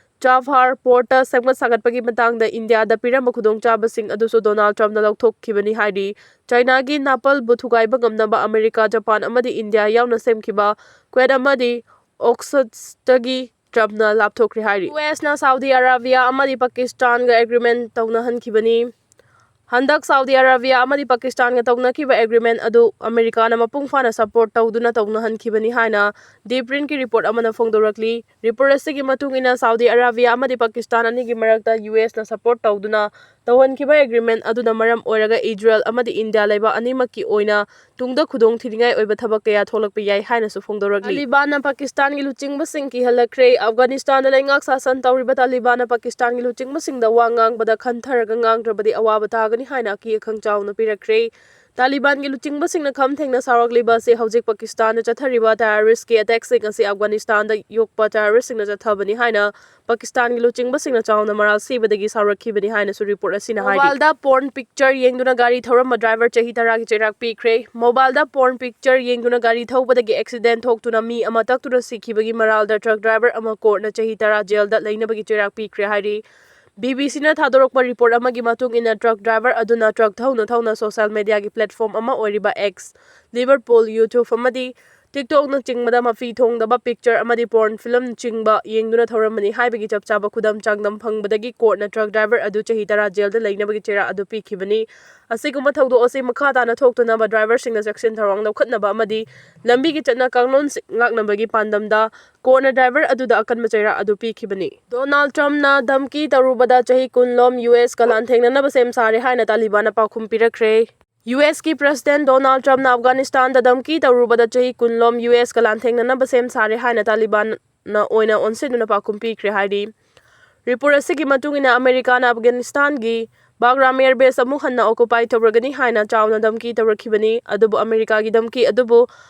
ꯆꯥꯚꯥꯔ ꯄꯣꯔꯠꯇ ꯁꯦꯝꯒꯠ ꯁꯥꯒꯠꯄꯒꯤ ꯃꯇꯥꯡꯗ ꯏꯟꯗꯤꯌꯥꯗ ꯄꯤꯔꯝꯕ ꯈꯨꯗꯣꯡꯆꯥꯕꯁꯤꯡ ꯑꯗꯨꯁꯨ ꯗꯣꯅꯥꯜꯗ ꯇ꯭ꯔꯝꯞꯅ ꯂꯧꯊꯣꯛꯈꯤꯕꯅꯤ ꯍꯥꯏꯔꯤ꯫ ꯆꯥꯏꯅꯥꯒꯤ ꯅꯥꯄꯜꯕꯨ ꯊꯨꯒꯥꯏꯕ ꯉꯝꯅꯕ ꯑꯃꯦꯔꯤꯀꯥ, ꯖꯄꯥꯟ ꯑꯃꯗꯤ ꯏꯟꯗꯤꯌꯥ ꯌꯥꯎꯅ ꯁꯦꯝꯈꯤꯕ ꯀ꯭ꯋꯦꯠ ꯑꯃꯗꯤ ꯑꯣꯛꯁꯁꯇꯒꯤ ꯇ꯭ꯔꯝꯞꯅ ꯂꯥꯞꯊꯣꯛꯈ꯭ꯔꯦ ꯍꯥꯏꯔꯤ꯫ ꯌꯨ ꯑꯦꯁꯅ ꯁꯥꯎꯗꯤ ꯑꯔꯥꯕꯤꯌꯥ ꯑꯃꯗꯤ ꯄꯥꯀꯤꯁꯇꯥꯟꯒ ꯑꯦꯒ꯭ꯔꯤꯃꯦꯟ ꯇꯧꯅꯍꯟꯈꯤꯕꯅꯤ꯫ ꯍꯟꯗꯛ ꯁꯥꯎꯗꯤ ꯑꯔꯥꯕꯤꯌꯥ ꯑꯃꯗꯤ ꯄꯥꯀꯤꯁꯇꯥꯟꯒ ꯇꯧꯅꯈꯤꯕ ꯑꯦꯒ꯭ꯔꯤꯃꯦꯟ ꯑꯗꯨ ꯑꯃꯦꯔꯤꯀꯥꯅ ꯃꯄꯨꯡ ꯐꯥꯅ ꯁꯄꯣꯔꯠ ꯇꯧꯗꯨꯅ ꯇꯧꯅꯍꯟꯈꯤꯕꯅꯤ ꯍꯥꯏꯅ ꯗꯤ ꯄ꯭ꯔꯤꯟꯠꯀꯤ ꯔꯤꯄꯣꯔꯠ ꯑꯃꯅ ꯐꯣꯡꯗꯣꯔꯛꯂꯤ꯫ ꯔꯤꯄꯣꯔꯠ ꯑꯁꯤꯒꯤ ꯃꯇꯨꯡ ꯏꯟꯅ, ꯁꯥꯎꯗꯤ ꯑꯔꯥꯕꯤꯌꯥ ꯑꯃꯗꯤ ꯄꯥꯀꯤꯁꯇꯥꯟ ꯑꯅꯤꯒꯤ ꯃꯔꯛꯇ ꯌꯨ ꯑꯦꯁꯅ ꯁꯄꯣꯔꯠ ꯇꯧꯗꯨꯅ ꯇꯧꯍꯟꯈꯤꯕ ꯑꯦꯒ꯭ꯔꯤꯃꯦꯟ ꯑꯗꯨꯅ ꯃꯔꯝ ꯑꯣꯏꯔꯒ ꯏꯖꯔꯦꯜ ꯑꯃꯗꯤ ꯏꯟꯗꯤꯌꯥ ꯂꯩꯕꯥꯛ ꯑꯅꯤꯃꯛꯀꯤ ꯑꯣꯏꯅ ꯇꯨꯡꯗ ꯈꯨꯗꯣꯡ ꯊꯤꯅꯤꯡꯉꯥꯏ ꯑꯣꯏꯕ ꯊꯕꯛ ꯀꯌꯥ ꯊꯣꯛꯂꯛꯄ ꯌꯥꯏ ꯍꯥꯏꯅꯁꯨ ꯐꯣꯡꯗꯣꯔꯛꯂꯤ꯫ ꯇꯥꯂꯤꯕꯥꯟꯅ ꯄꯥꯀꯤꯁꯇꯥꯟꯒꯤ ꯂꯨꯆꯤꯡꯕꯁꯤꯡ ꯀꯤꯍꯜꯂꯛꯈ꯭ꯔꯦ꯫ ꯑꯐꯒꯥꯅꯤꯁꯇꯥꯟꯗ ꯂꯩꯉꯥꯛ ꯁꯥꯁꯟ ꯇꯧꯔꯤꯕ ꯇꯥꯂꯤꯕꯥꯟꯅ ꯄꯥꯀꯤꯁꯇꯥꯟꯒꯤ ꯂꯨꯆꯤꯡꯕꯁꯤꯡꯗ ꯋꯥ ꯉꯥꯡꯕꯗ ꯈꯟꯊꯔꯒ ꯉꯥꯡꯗ꯭ꯔꯕꯗꯤ ꯑꯋꯥꯕ ꯇꯥꯒꯅꯤ ꯍꯥꯏꯅ ꯑꯀꯤ ꯑꯈꯪ ꯆꯥꯎꯅ ꯄꯤꯔꯛꯈ꯭ꯔꯦ꯫ ꯇꯥꯂꯤꯕꯥꯟꯒꯤ ꯂꯨꯆꯤꯡꯕꯁꯤꯡꯅ ꯈꯝ ꯊꯦꯡꯅ ꯁꯥꯎꯔꯛꯂꯤꯕ ꯑꯁꯤ ꯍꯧꯖꯤꯛ ꯄꯥꯀꯤꯁꯇꯥꯟꯗ ꯆꯠꯊꯔꯤꯕ ꯇꯦꯔꯣꯔꯤꯁ꯭ꯠꯀꯤ ꯑꯦꯇꯦꯛꯁꯤꯡ ꯑꯁꯤ ꯑꯐꯒꯥꯅꯤꯁꯇꯥꯟꯗ ꯌꯣꯛꯄ ꯇꯦꯔꯣꯔꯤꯁ꯭ꯠꯁꯤꯡꯅ ꯆꯠꯊꯕꯅꯤ ꯍꯥꯏꯅ ꯄꯥꯀꯤꯁꯇꯥꯟꯒꯤ ꯂꯨꯆꯤꯡꯕꯁꯤꯡꯅ ꯆꯥꯎꯅ ꯃꯔꯥꯜ ꯁꯤꯕꯗꯒꯤ ꯁꯥꯎꯔꯛꯈꯤꯕꯅꯤ ꯍꯥꯏꯅꯁꯨ ꯔꯤꯄꯣꯔꯠ ꯑꯁꯤꯅ ꯍꯥꯏꯔꯤ꯫ ꯃꯣꯕꯥꯏꯜꯗ ꯄꯣꯔꯟ ꯄꯤꯛꯆꯔ ꯌꯦꯡꯗꯨꯅ ꯒꯥꯔꯤ ꯊꯧꯔꯝꯕ ꯗ꯭ꯔꯥꯏꯚꯔ ꯆꯍꯤ ꯇꯔꯥꯒꯤ ꯆꯩꯔꯥꯛ ꯄꯤꯈ꯭ꯔꯦ꯫ ꯃꯣꯕꯥꯏꯜꯗ ꯄꯣꯔꯟ ꯄꯤꯛꯆꯔ ꯌꯦꯡꯗꯨꯅ ꯒꯥꯔꯤ ꯊꯧꯕꯗꯒꯤ ꯑꯦꯛꯁꯤꯗꯦꯟꯠ ꯊꯣꯛꯇꯨꯅ ꯃꯤ ꯑꯃ ꯇꯛꯇꯨꯅ ꯁꯤꯈꯤꯕꯒꯤ ꯃꯔꯥꯜꯗ ꯇ꯭ꯔꯛ ꯗ꯭ꯔꯥꯏꯚꯔ ꯑꯃ ꯀꯣꯔꯠꯅ ꯆꯍꯤ ꯇꯔꯥ ꯖꯦꯜꯗ ꯂꯩꯅꯕꯒꯤ ꯆꯩꯔꯥꯛ ꯄꯤꯈ꯭ꯔꯦ ꯍꯥꯏꯔꯤ꯫ ꯕꯤ ꯕꯤ ꯁꯤꯅ ꯊꯥꯗꯣꯔꯛꯄ ꯔꯤꯄꯣꯔꯠ ꯑꯃꯒꯤ ꯃꯇꯨꯡ ꯏꯟꯅ, ꯇ꯭ꯔꯛ ꯗ꯭ꯔꯥꯏꯚꯔ ꯑꯗꯨꯅ ꯇ꯭ꯔꯛ ꯊꯧꯅ ꯊꯧꯅ ꯁꯣꯁꯤꯌꯦꯜ ꯃꯤꯗꯤꯌꯥꯒꯤ ꯄ꯭ꯂꯦꯠꯐꯣꯔꯝ ꯑꯃ ꯑꯣꯏꯔꯤꯕ ꯑꯦꯛꯁ, ꯂꯤꯚꯔꯄꯨꯜ, ꯌꯨꯇ꯭ꯌꯨꯕ ꯑꯃꯗꯤ ꯇꯤꯛꯇꯣꯛꯅꯆꯤꯡꯕꯗ ꯃꯐꯤ ꯊꯣꯡꯗꯕ ꯄꯤꯛꯆꯔ ꯑꯃꯗꯤ ꯄꯣꯔꯟ ꯐꯤꯂꯝꯅꯆꯤꯡꯕ ꯌꯦꯡꯗꯨꯅ ꯊꯧꯔꯝꯕꯅꯤ ꯍꯥꯏꯕꯒꯤ ꯆꯞ ꯆꯥꯕ ꯈꯨꯗꯝ ꯆꯥꯡꯗꯝ ꯐꯪꯕꯗꯒꯤ ꯀꯣꯔꯠꯅ ꯇ꯭ꯔꯛ ꯗ꯭ꯔꯥꯏꯚꯔ ꯑꯗꯨ ꯆꯍꯤ ꯇꯔꯥ ꯖꯦꯜꯗ ꯂꯩꯅꯕꯒꯤ ꯆꯩꯔꯥꯛ ꯑꯗꯨ ꯄꯤꯈꯤꯕꯅꯤ꯫ ꯑꯁꯤꯒꯨꯝꯕ ꯊꯧꯗꯣꯛ ꯑꯁꯤ ꯃꯈꯥ ꯇꯥꯅ ꯊꯣꯛꯇꯅꯕ ꯗ꯭ꯔꯥꯏꯚꯔꯁꯤꯡꯅ ꯆꯦꯛꯁꯤꯟ ꯊꯧꯔꯥꯡ ꯂꯧꯈꯠꯅꯕ ꯑꯃꯗꯤ ꯂꯝꯕꯤꯒꯤ ꯆꯠꯅ ꯀꯥꯡꯂꯣꯟꯁꯤꯡ ꯉꯥꯛꯅꯕꯒꯤ ꯄꯥꯟꯗꯝꯗ ꯀꯣꯔꯠꯅ ꯗ꯭ꯔꯥꯏꯚꯔ ꯑꯗꯨꯗ ꯑꯀꯟꯕ ꯆꯩꯔꯥꯛ ꯑꯗꯨ ꯄꯤꯈꯤꯕꯅꯤ꯫ ꯗꯣꯅꯥꯜꯗ ꯇ꯭ꯔꯝꯞꯅ ꯙꯝꯀꯤ ꯇꯧꯔꯨꯕꯗ ꯆꯍꯤ ꯀꯨꯟ ꯂꯣꯝ ꯌꯨ ꯑꯦꯁꯀ ꯂꯥꯟꯊꯦꯡꯅꯅꯕ ꯁꯦꯝ ꯁꯥꯔꯦ ꯍꯥꯏꯅ ꯇꯥꯂꯤꯕꯥꯟꯅ ꯄꯥꯎꯈꯨꯝ ꯄꯤꯔꯛꯈ꯭ꯔꯦ꯫ ꯌꯨ ꯑꯦꯁꯀꯤ ꯄ꯭ꯔꯁꯤꯗꯦꯟ ꯗꯣꯅꯥꯜꯗ ꯇ꯭ꯔꯝꯞꯅ ꯑꯐꯒꯥꯅꯤꯁꯇꯥꯟꯗ ꯙꯝꯀꯤ ꯇꯧꯔꯨꯕꯗ ꯆꯍꯤ ꯀꯨꯟ ꯂꯣꯝ ꯌꯨ ꯑꯦꯁꯀ ꯂꯥꯟꯊꯦꯡꯅꯅꯕ ꯁꯦꯝ ꯁꯥꯔꯦ ꯍꯥꯏꯅ ꯇꯥꯂꯤꯕꯥꯟꯅ ꯑꯣꯏꯅ ꯑꯣꯟꯁꯤꯟꯗꯨꯅ ꯄꯥꯎꯈꯨꯝ ꯄꯤꯈ꯭ꯔꯦ ꯍꯥꯏꯔꯤ꯫ ꯔꯤꯄꯣꯔꯠ ꯑꯁꯤꯒꯤ ꯃꯇꯨꯡ ꯏꯟꯅ, ꯑꯃꯦꯔꯤꯀꯥꯅ ꯑꯐꯒꯥꯅꯤꯁꯇꯥꯟꯒꯤ ꯕꯥꯒ꯭ꯔꯥꯝ ꯑꯦꯌꯔ ꯕꯦꯁ ꯑꯃꯨꯛ ꯍꯟꯅ ꯑꯣꯀꯨꯄꯥꯏ ꯇꯧꯔꯒꯅꯤ ꯍꯥꯏꯅ ꯆꯥꯎꯅ ꯙꯝꯀꯤ ꯇꯧꯔꯛꯈꯤꯕꯅꯤ꯫ ꯑꯗꯨꯕꯨ ꯑꯃꯦꯔꯤꯀꯥꯒꯤ ꯙꯝꯀꯤ ꯑꯗꯨꯕꯨ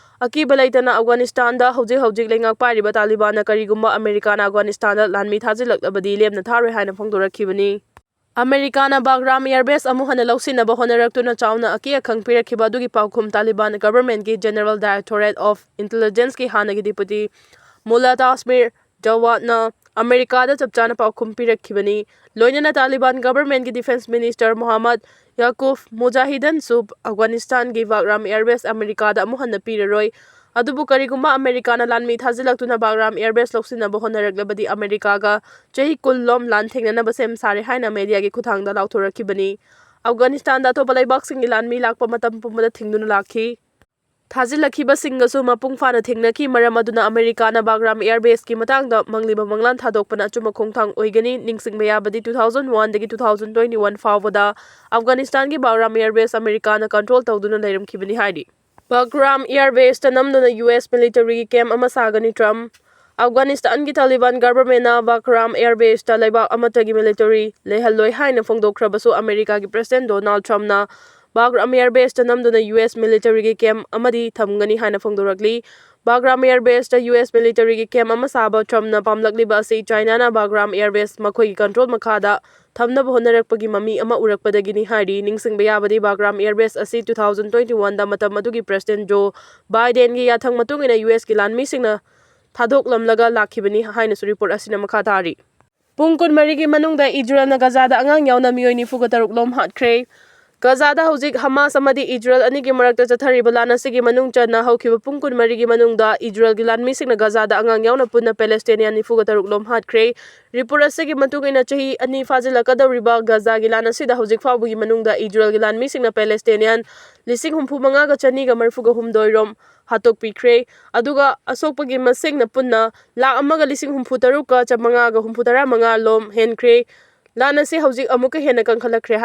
ꯑꯀꯤꯕ ꯂꯩꯇꯅ ꯑꯐꯒꯥꯅꯤꯁꯇꯥꯟꯗ ꯍꯧꯖꯤꯛ ꯍꯧꯖꯤꯛ ꯂꯩꯉꯥꯛ ꯄꯥꯏꯔꯤꯕ ꯇꯥꯂꯤꯕꯥꯟꯅ ꯀꯔꯤꯒꯨꯝꯕ ꯑꯃꯦꯔꯤꯀꯥꯅ ꯑꯐꯒꯥꯅꯤꯁꯇꯥꯟꯗ ꯂꯥꯟꯃꯤ ꯊꯥꯖꯤꯜꯂꯛꯂꯕꯗꯤ ꯂꯦꯝꯅ ꯊꯥꯔꯣꯏ ꯍꯥꯏꯅ ꯐꯣꯡꯗꯣꯔꯛꯈꯤꯕꯅꯤ꯫ ꯑꯃꯦꯔꯤꯀꯥꯅ ꯕꯥꯒ꯭ꯔꯥꯝ ꯑꯦꯌꯔ ꯕꯦꯁ ꯑꯃꯨꯛ ꯍꯟꯅ ꯂꯧꯁꯤꯟꯅꯕ ꯍꯣꯠꯅꯔꯛꯇꯨꯅ ꯆꯥꯎꯅ ꯑꯀꯤ ꯑꯈꯪ ꯄꯤꯔꯛꯈꯤꯕ ꯑꯗꯨꯒꯤ ꯄꯥꯎꯈꯨꯝ ꯇꯥꯂꯤꯕꯥꯟ ꯒꯚꯔꯟꯃꯦꯟꯠꯀꯤ ꯖꯦꯅꯔꯦꯜ ꯗꯥꯏꯔꯦꯛꯇꯣꯔꯦꯠ ꯑꯣꯐ ꯏꯟꯇꯦꯂꯤꯖꯦꯟꯁꯀꯤ ꯍꯥꯟꯅꯒꯤ ꯗꯤꯄꯨꯇꯤ ꯃꯨꯜꯂꯥ ꯇꯥꯁꯃꯤꯔ ꯖꯋꯥꯗꯅ ꯑꯃꯦꯔꯤꯀꯥꯗ ꯆꯞ ꯆꯥꯅ ꯄꯥꯎꯈꯨꯝ ꯄꯤꯔꯛꯈꯤꯕꯅꯤ꯫ ꯂꯣꯏꯅꯅ ꯇꯥꯂꯤꯕꯥꯟ ꯒꯚꯔꯟꯃꯦꯟꯠꯀꯤ ꯗꯤꯐꯦꯟꯁ ꯃꯤꯅꯤꯁꯇꯔ ꯃꯣꯍꯝꯃꯗ ꯌꯥꯀꯨꯐ ꯃꯨꯖꯥꯍꯤꯗꯟꯁꯨ ꯑꯐꯒꯥꯅꯤꯁꯇꯥꯟꯒꯤ ꯕꯥꯒ꯭ꯔꯥꯝ ꯑꯦꯌꯔ ꯕꯦꯁ ꯑꯃꯦꯔꯤꯀꯥꯗ ꯑꯃꯨꯛ ꯍꯟꯅ ꯄꯤꯔꯔꯣꯏ꯫ ꯑꯗꯨꯕꯨ ꯀꯔꯤꯒꯨꯝꯕ ꯑꯃꯦꯔꯤꯀꯥꯅ ꯂꯥꯟꯃꯤ ꯊꯥꯖꯤꯜꯂꯛꯇꯨꯅ ꯕꯥꯒ꯭ꯔꯥꯝ ꯑꯦꯌꯔ ꯕꯦꯁ ꯂꯧꯁꯤꯟꯅꯕ ꯍꯣꯠꯅꯔꯛꯂꯕꯗꯤ ꯑꯃꯦꯔꯤꯀꯥꯒ ꯆꯍꯤ ꯀꯨꯟ ꯂꯣꯝ ꯂꯥꯟ ꯊꯦꯡꯅꯅꯕ ꯁꯦꯝ ꯁꯥꯔꯦ ꯍꯥꯏꯅ ꯃꯦꯗꯤꯌꯥꯒꯤ ꯈꯨꯠꯊꯥꯡꯗ ꯂꯥꯎꯊꯣꯔꯛꯈꯤꯕꯅꯤ꯫ ꯑꯐꯒꯥꯅꯤꯁꯇꯥꯟꯗ ꯑꯇꯣꯞꯄ ꯂꯩꯕꯥꯛꯁꯤꯡꯒꯤ ꯂꯥꯟꯃꯤ ꯂꯥꯛꯄ ꯃꯇꯝ ꯄꯨꯝꯕꯗ ꯊꯤꯡꯗꯨꯅ ꯂꯥꯛꯈꯤ꯫ ꯊꯥꯖꯤꯜꯂꯛꯈꯤꯕꯁꯤꯡꯒꯁꯨ ꯃꯄꯨꯡ ꯐꯥꯅ ꯊꯦꯡꯅꯈꯤ꯫ ꯃꯔꯝ ꯑꯗꯨꯅ ꯑꯃꯦꯔꯤꯀꯥꯅ ꯕꯥꯒ꯭ꯔꯥꯝ ꯑꯦꯌꯔ ꯕꯦꯁꯀꯤ ꯃꯇꯥꯡꯗ ꯃꯪꯂꯤꯕ ꯃꯪꯂꯥꯟ ꯊꯥꯗꯣꯛꯄꯅ ꯑꯆꯨꯝꯕ ꯈꯣꯡꯊꯥꯡ ꯑꯣꯏꯒꯅꯤ꯫ ꯅꯤꯡꯁꯤꯡꯕ ꯌꯥꯕꯗꯤ, ꯇꯨ ꯊꯥꯎꯖꯟ ꯋꯥꯟꯗꯒꯤ ꯇꯨ ꯊꯥꯎꯖꯟ ꯇ꯭ꯋꯦꯟꯇꯤ ꯋꯥꯟ ꯐꯥꯎꯕꯗ ꯑꯐꯒꯥꯅꯤꯁꯇꯥꯟꯒꯤ ꯕꯥꯒ꯭ꯔꯥꯝ ꯑꯦꯌꯔ ꯕꯦꯁ ꯑꯃꯦꯔꯤꯀꯥꯅ ꯀꯟꯇ꯭ꯔꯣꯜ ꯇꯧꯗꯨꯅ ꯂꯩꯔꯝꯈꯤꯕꯅꯤ ꯍꯥꯏꯔꯤ꯫ ꯕꯥꯒ꯭ꯔꯥꯝ ꯑꯦꯌꯔ ꯕꯦꯁꯇ ꯅꯝꯗꯨꯅ ꯌꯨ ꯑꯦꯁ ꯃꯤꯂꯤꯇꯔꯤꯒꯤ ꯀꯦꯝꯞ ꯑꯃ ꯁꯥꯒꯅꯤ ꯇ꯭ꯔꯝꯞ꯫ ꯑꯐꯒꯥꯅꯤꯁꯇꯥꯟꯒꯤ ꯇꯥꯂꯤꯕꯥꯟ ꯒꯚꯔꯟꯃꯦꯟꯠꯅ ꯕꯥꯒ꯭ꯔꯥꯝ ꯑꯦꯌꯔ ꯕꯦꯁꯇ ꯂꯩꯕꯥꯛ ꯑꯃꯠꯇꯒꯤ ꯃꯤꯂꯤꯇꯔꯤ ꯂꯩꯍꯜꯂꯣꯏ ꯍꯥꯏꯅ ꯐꯣꯡꯗꯣꯛꯈ꯭ꯔꯕꯁꯨ, ꯑꯃꯦꯔꯤꯀꯥꯒꯤ ꯄ꯭ꯔꯁꯤꯗꯦꯟꯠ ꯗꯣꯅꯥꯜꯗ ꯇ꯭ꯔꯝꯞꯅ ꯕꯥꯒ꯭ꯔꯥꯝ ꯑꯦꯌꯔ ꯕꯦꯁꯇ ꯅꯝꯗꯨꯅ ꯌꯨ ꯑꯦꯁ ꯃꯤꯂꯤꯇꯔꯤꯒꯤ ꯀꯦꯝꯞ ꯑꯃꯗꯤ ꯊꯝꯒꯅꯤ ꯍꯥꯏꯅ ꯐꯣꯡꯗꯣꯔꯛꯂꯤ꯫ ꯕꯥꯒ꯭ꯔꯥꯝ ꯑꯦꯌꯔ ꯕꯦꯁꯇ ꯌꯨ ꯑꯦꯁ ꯃꯤꯂꯤꯇꯔꯤꯒꯤ ꯀꯦꯝꯞ ꯑꯃ ꯁꯥꯕ ꯇ꯭ꯔꯝꯞꯅ ꯄꯥꯝꯂꯛꯂꯤꯕ ꯑꯁꯤ ꯆꯥꯏꯅꯥꯅ ꯕꯥꯒ꯭ꯔꯥꯝ ꯑꯦꯌꯔ ꯕꯦꯁ ꯃꯈꯣꯏꯒꯤ ꯀꯟꯇ꯭ꯔꯣꯜ ꯃꯈꯥꯗ ꯊꯝꯅꯕ ꯍꯣꯠꯅꯔꯛꯄꯒꯤ ꯃꯃꯤ ꯑꯃ ꯎꯔꯛꯄꯗꯒꯤꯅꯤ ꯍꯥꯏꯔꯤ꯫ ꯅꯤꯡꯁꯤꯡꯕ ꯌꯥꯕꯗꯤ, ꯕꯥꯒ꯭ꯔꯥꯝ ꯑꯦꯌꯔ ꯕꯦꯁ ꯑꯁꯤ ꯇꯨ ꯊꯥꯎꯖꯟ ꯇ꯭ꯋꯦꯟꯇꯤ ꯋꯥꯟꯗ ꯃꯇꯝ ꯑꯗꯨꯒꯤ ꯄ꯭ꯔꯁꯤꯗꯦꯟꯠ ꯖꯣ ꯕꯥꯏꯗꯦꯟꯒꯤ ꯌꯥꯊꯪ ꯃꯇꯨꯡ ꯏꯟꯅ ꯌꯨ ꯑꯦꯁꯀꯤ ꯂꯥꯟꯃꯤꯁꯤꯡꯅ ꯊꯥꯗꯣꯛꯂꯝꯂꯒ ꯂꯥꯛꯈꯤꯕꯅꯤ ꯍꯥꯏꯅꯁꯨ ꯔꯤꯄꯣꯔꯠ ꯑꯁꯤꯅ ꯃꯈꯥ ꯇꯥꯔꯤ꯫ ꯄꯨꯡ ꯀꯨꯟꯃꯔꯤꯒꯤ ꯃꯅꯨꯡꯗ ꯏꯖꯔꯦꯜꯅ ꯒꯖꯥꯗ ꯑꯉꯥꯡ ꯌꯥꯎꯅ ꯃꯤꯑꯣꯏ ꯅꯤꯐꯨꯒ ꯇꯔꯨꯛ ꯂꯣꯝ ꯍꯥꯠꯈ꯭ꯔꯦ꯫ ꯒꯖꯥꯗ ꯍꯧꯖꯤꯛ ꯍꯃꯥꯁ ꯑꯃꯗꯤ ꯏꯖꯔꯦꯜ ꯑꯅꯤꯒꯤ ꯃꯔꯛꯇ ꯆꯠꯊꯔꯤꯕ ꯂꯥꯟ ꯑꯁꯤꯒꯤ ꯃꯅꯨꯡ ꯆꯟꯅ ꯍꯧꯈꯤꯕ ꯄꯨꯡ ꯀꯨꯟꯃꯔꯤꯒꯤ ꯃꯅꯨꯡꯗ ꯏꯖꯔꯦꯜꯒꯤ ꯂꯥꯟꯃꯤꯁꯤꯡꯅ ꯒꯖꯥꯗ ꯑꯉꯥꯡ ꯌꯥꯎꯅ ꯄꯨꯟꯅ ꯄꯦꯂꯦꯁꯇꯤꯅꯤꯌꯥꯟ ꯅꯤꯐꯨꯒ ꯇꯔꯨꯛ ꯂꯣꯝ ꯍꯥꯠꯈ꯭ꯔꯦ꯫ ꯔꯤꯄꯣꯔꯠ ꯑꯁꯤꯒꯤ ꯃꯇꯨꯡ ꯏꯟꯅ, ꯆꯍꯤ ꯑꯅꯤ ꯐꯥꯖꯤꯜꯂꯛꯀꯗꯧꯔꯤꯕ ꯒꯖꯥꯒꯤ ꯂꯥꯟ ꯑꯁꯤꯗ ꯍꯧꯖꯤꯛ ꯐꯥꯎꯕꯒꯤ ꯃꯅꯨꯡꯗ ꯏꯖꯔꯦꯜꯒꯤ ꯂꯥꯟꯃꯤꯁꯤꯡꯅ ꯄꯦꯂꯦꯁꯇꯤꯅꯤꯌꯥꯟ ꯂꯤꯁꯤꯡ ꯍꯨꯝꯐꯨ ꯃꯉꯥꯒ ꯆꯅꯤꯒ ꯃꯔꯤꯐꯨꯒ ꯍꯨꯝꯗꯣꯏ ꯔꯣꯝ ꯍꯥꯠꯇꯣꯛꯄꯤꯈ꯭ꯔꯦ꯫ ꯑꯗꯨꯒ ꯑꯁꯣꯛꯄꯒꯤ ꯃꯁꯤꯡꯅ ꯄꯨꯟꯅ ꯂꯥꯈ ꯑꯃꯒ ꯂꯤꯁꯤꯡ ꯍꯨꯝꯐꯨ ꯇꯔꯨꯛꯀ ꯆꯥꯃꯉꯥꯒ ꯍꯨꯝꯐꯨ ꯇꯔꯥ ꯃꯉꯥ ꯂꯣꯝ ꯍꯦꯟꯈ꯭ꯔꯦ꯫ ꯂꯥꯟ ꯑꯁꯤ ꯍꯧꯖꯤꯛ ꯑꯃꯨꯛꯀ ꯍꯦꯟꯅ ꯀꯟꯈꯠꯂꯛꯈ꯭ꯔꯦ꯫